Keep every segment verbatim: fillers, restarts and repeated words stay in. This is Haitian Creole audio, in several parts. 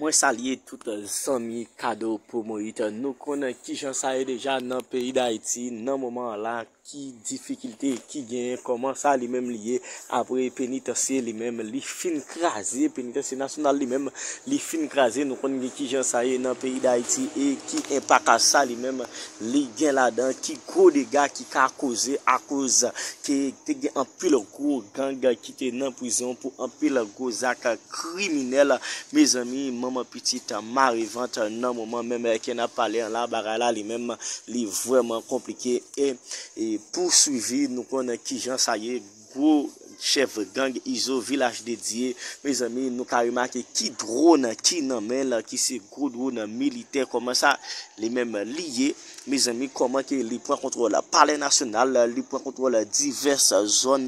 Mwen salye tout zanmi Kado Promohit. Nou konnen kijan sa ye deja nan peyi Dayiti, nan moman an la, ki difikilte ki genyen, kòman sa li menm li ye, apre penitansye li menm, li fin kraze, penitansye nasyonal li menm, li fin kraze, nou konn gen kijan sa ye nan peyi Dayiti e ki enpak sa li menm li gen ladan, ki gwo dega ki ka koze akoz ke te gen anpil gwo gang ki te nan prizon pou anpil gwo zak kriminèl. Mezanmi, manman pitit mare vant nan moman menm ke n ap pale an la, bagay la li menm, li vrèman konplike. E, e pou swivi, nou konnen kijan sa ye, gwo chèf gang Izo Vilaj de Dye. Mezanmi, nou ka remake ki dwòn ki nan men l, ki se gwo dwòn militè, kòman sa li menm li ye. Mezanmi, kòman ke li pran kontwòl Palè Nasyonal, li pran kontwòl divès zòn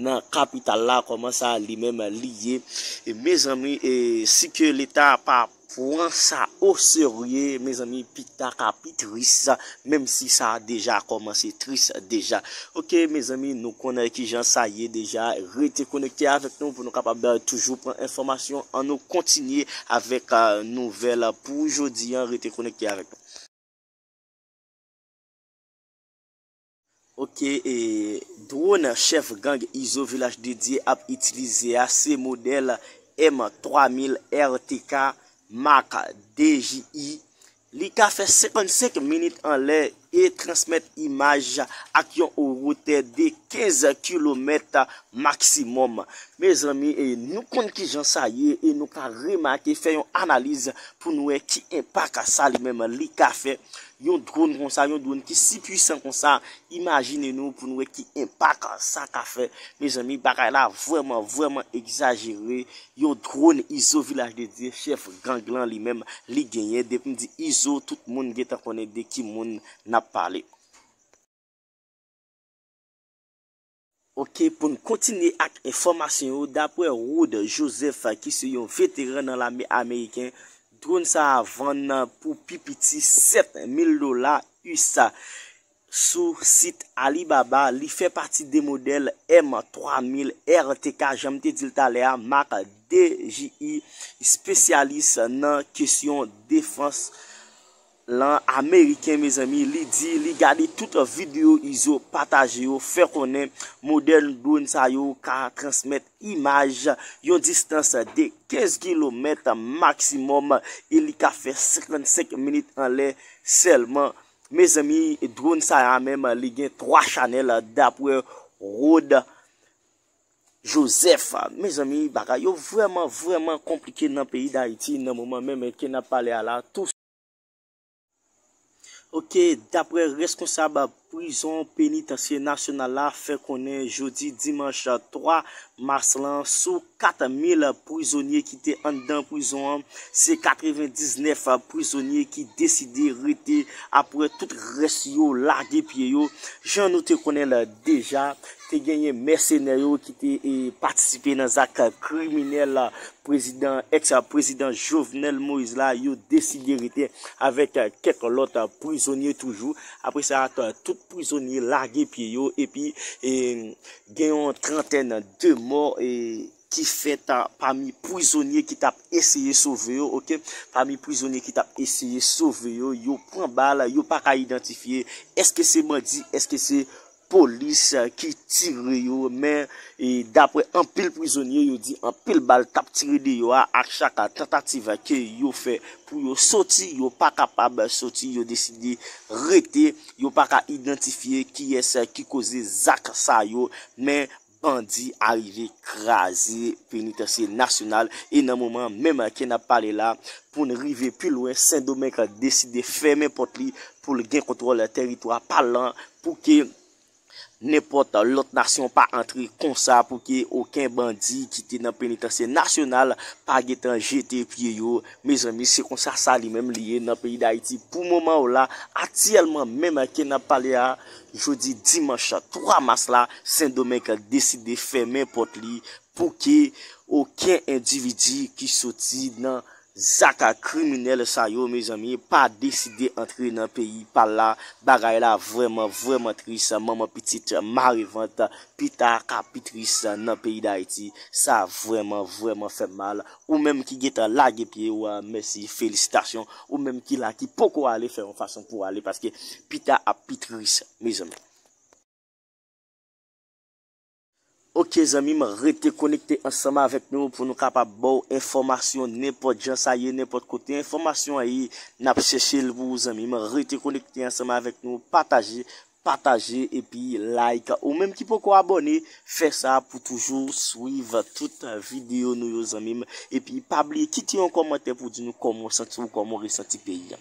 nan kapital la, kòman sa li menm li ye. E mezanmi, e, si ke Leta pa pran sa o serye, mezanmi, pita ka pi tris, menm si sa deja kòmanse tris deja. Oke, mezanmi, nou konnen kijan sa ye deja. Rete konekte avèk nou pou nou kapab, eh, toujou pran enfòmasyon. Ann nou kontinye avèk, eh, nouvèl pou jodi an. Rete konekte avèk nou. Oke, e, dwòn chèf gang Izo Vilaj de Dye ap itilize a, se modèl M twa mil R T K mak D J I. Li ka fè senkannsenk minit anlè e transmèt imaj ak yon wotè de kenz kilomèt maksimòm. Mezanmi, e, nou konn kijan sa ye e nou ka remake, fè yon analiz pou nou wè ki enpak sa li menm li ka fè. Yon dwòn konsa, yon dwòn ki si pwisan konsa, imajine nou pou nou wè ki enpak sa ka fè. Mezanmi, bagay la vrèman, vrèman egzajere. Yon dwòn Izo Vilaj de Dye, chèf gang lan li menm, li genyen. Depi m di Izo, tout moun gentan konnen de ki moun n ap pale. Oke, pou n kontinye ak enfòmasyon yo, dapre Rod Joseph, ki se yon veteran nan lame ameriken, dwòn sa a vann pou pi piti sèt mil dola U S A sou sit Alibaba. Li fè pati de modèl M twa mil R T K, jan m te di l talè a, mak D J I, espesyalis nan kesyon defans lan ameriken, mezanmi, li di li gade tout videyo Izo pataje yo, fè konnen modèl dwòn sa yo ka transmèt imaj yon distans de kenz kilomèt maksimòm e li ka fè senkannsenk minit anlè sèlman. Mezanmi, dwòn sa a menm, li gen twa chanèl, dapre Rod Joseph. Mezanmi, bagay yo vrèman, vrèman konplike nan peyi Dayiti nan moman menm ke n ap pale a la. Tou Oke, dapre reskonsab prizon penitansye nasyonal la fè konnen jodi dimanch twa mas lan, sou kat mil prizonye ki te anndan prizon an, se katrevendiznèf prizonye ki deside rete, apre tout rès yo lage pye yo. Jan nou te konnen l deja, te genyen mèsenè yo ki te, e, patisipe nan zak kriminèl prezidan, èks prezidan Jovenel Moïse la, yo deside rete avèk, eh, kèk lòt, eh, prizonye toujou. Apre sa, t-, tout prizonye lage pye yo, epi, eh, gen yon trantèn de mò, eh, ki fèt, eh, pami prizonye ki t ap eseye sove yo, oke? Pami prizonye ki t ap eseye sove yo, yo pran bal, yo pa ka idantifye, èske se bandi, èske se polis, eh, ki tire yo, men, e, dapre anpil prizonye, yo di anpil bal t ap tire deyò a, ak chak tantativ ke yo fè pou yo soti, yo pa kapab soti, yo deside rete, yo pa ka idantifye kiyès ki koze zak sa yo, men bandi arive kraze penitansye nasyonal, e nan moman menm ke n ap pale la, pou n rive pi lwen, Sendomeng deside fèmen pòt li pou l gen kontwòl tèritwa pa l lan, pou ke nenpòt lòt nasyon pa antre konsa, pou ke okenn bandi ki te nan penitansye nasyonal pa gentan jete pye yo. Mezanmi, se konsa sa li menm li ye nan peyi Dayiti. Pou moman w la, aktyèlman menm ke n ap pale a, jodi dimanch twa mas la, Sendomeng deside fèmen pòt li pou ke okenn endividi ki soti nan Zak kriminèl sa yo, mezanmi, pa deside antre nan peyi pa l la. Bagay la vrèman, vrèman tris. Manman pitit mare vant, pita ka pi tris nan peyi Dayiti. Sa vrèman, vrèman fè m mal. Ou menm ki gentan lage pye w, mèsi, felisitasyon. Ou menm ki la, ki poko ale, fè yon fason pou w ale, paske pita ap pi tris, mezanmi. Ok, zanmi m, rete konekte ansanm avèk nou pou nou kapab ba w enfòmasyon nenpòt jan sa ye, nenpòt kote enfòmasyon an ye, n ap chèche l pou ou, zanmi m. Rete konekte ansanm avèk nou, pataje, pataje, epi like. Ou menm ki poko abòne, fè sa pou toujou swiv tout videyo nou yo, zanmi m. Epi pa bliye kite yon kòmantè pou di nou kòman w santi w, kòman w resanti peyi a.